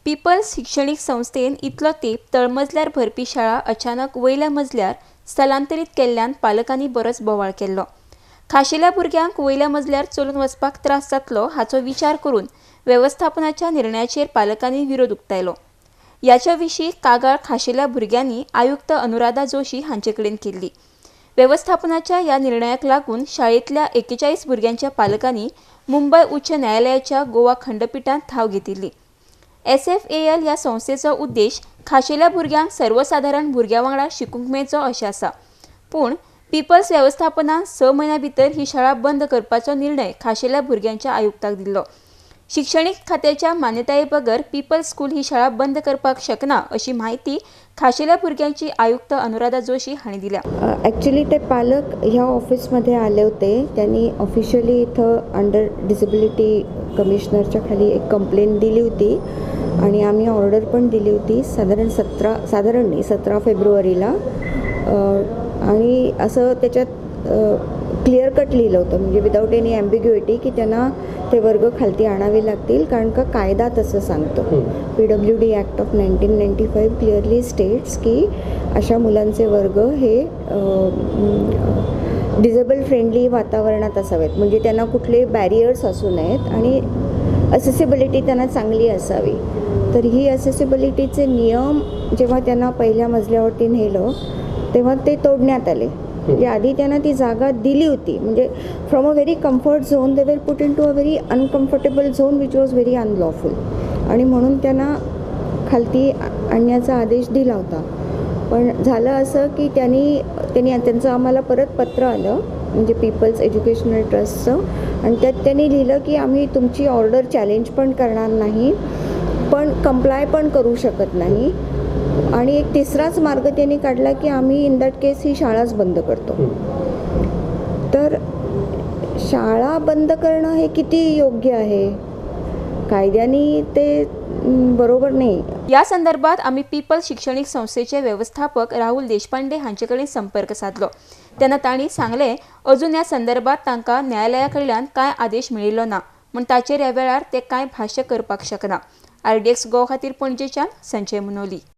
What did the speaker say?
Peoples शिक्षणीक संस्थेन इतलो तेंप तळमजल्यार भरपी शाळा अचानक वयल्या मजल्यार स्थलांतरीत केल्ल्यान पालकांनी बरोच बोवाळ केल्लो. खाशेल्या भुरग्यांक वयल्या मजल्यार चलून वचपाक त्रास जातलो हाचो विचार करून वेवस्थापनाच्या निर्णयाचेर पालकांनी विरोध उक्तायलो. ह्याच्या विशीं कागाळ खाशेल्या भुरग्यांनी आयुक्त अनुराधा जोशी हांचे कडेन केल्ली. वेवस्थापनाच्या ह्या निर्णयाक लागून शाळेंतल्या 41 भुरग्यांच्या पालकांनी मुंबय उच्च न्यायालयाच्या गोवा खंडपिठांत धांव घेतिल्ली. SFAL ह्या संस्थेचो उद्देश खाशेल्या भुरग्यांक सर्वसाधारण भुरग्यां वांगडा शिकूंक मेळचो अशें आसा. पूण पीपल्स वेवस्थापनान 6 म्हयन्यां भितर ही शाळा बंद करपाचो निर्णय खाशेल्या भुरग्यांच्या आयुक्ताक दिल्लो. शिक्षणीक खात्याच्या मान्यताये बगर पीपल्स स्कूल ही शाळा बंद करपाक शकना अशी म्हायती खाशेल्या भुरग्यांची आयुक्त अनुराधा जोशी हांणी दिल्या. ॲक्च्युली ते पालक ह्या ऑफिसमध्ये आले होते. त्यांनी ऑफिशियली इथं अंडर डिसेबिलिटी कमिशनरच्या खाली एक कंप्लेंट दिली होती आणि आम्ही ऑर्डर पण दिली होती साधारण साधारण नाही 17 फेब्रुवारीला. आणि असं त्याच्यात क्लिअर कट लिहिलं होतं, म्हणजे विदाऊट एनी ॲम्बिग्युइटी, की त्यांना ते वर्ग खालती आणावे लागतील, कारण का कायदा तसं सांगतो. PWD act of 1995 clearly states की अशा मुलांचे वर्ग हे डिझेबल फ्रेंडली वातावरणात असावेत, म्हणजे त्यांना कुठले बॅरियर्स असू नयेत आणि असेसिबिलिटी त्यांना चांगली असावी. तर ही असेसिबिलिटीचे नियम जेव्हा त्यांना पहिल्या मजल्यावरती नेलं तेव्हा ते तोडण्यात आले. म्हणजे आधी त्यांना ती जागा दिली होती, म्हणजे from a very comfort zone they were put into a very uncomfortable zone which was very unlawful, आणि म्हणून त्यांना खालती आणण्याचा आदेश दिला होता. पण झालं असं की त्यांनी त्यांनी त्यांचं आम्हाला परत पत्र आलं, म्हणजे पीपल्स एज्युकेशनल ट्रस्टचं, आणि त्यात त्यांनी लिहिलं की आम्ही तुमची ऑर्डर चॅलेंज पण करणार नाही, पण कंप्लाय पण करू शकत नाही. आणि एक तिसराच मार्ग त्यांनी काढला की आम्ही इन that केस ही शाळाच बंद करतो. तर शाळा बंद करणं हे किती योग्य आहे कायद्याने ते बरोबर नाही. या संदर्भात आम्ही पीपल्स शिक्षणीक संस्थेचे व्यवस्थापक राहुल देशपांडे हांचे कडेन संपर्क साधलो तेन्ना तांणी सांगलें अजून ह्या संदर्भात तांकां न्यायालया कडल्यान कांय आदेश मेळिल्लो ना, म्हूण ताचेर ह्या वेळार ते कांय भाश्य करपाक शकना. RDX Goa खातीर पणजेच्यान संजय मुनोली.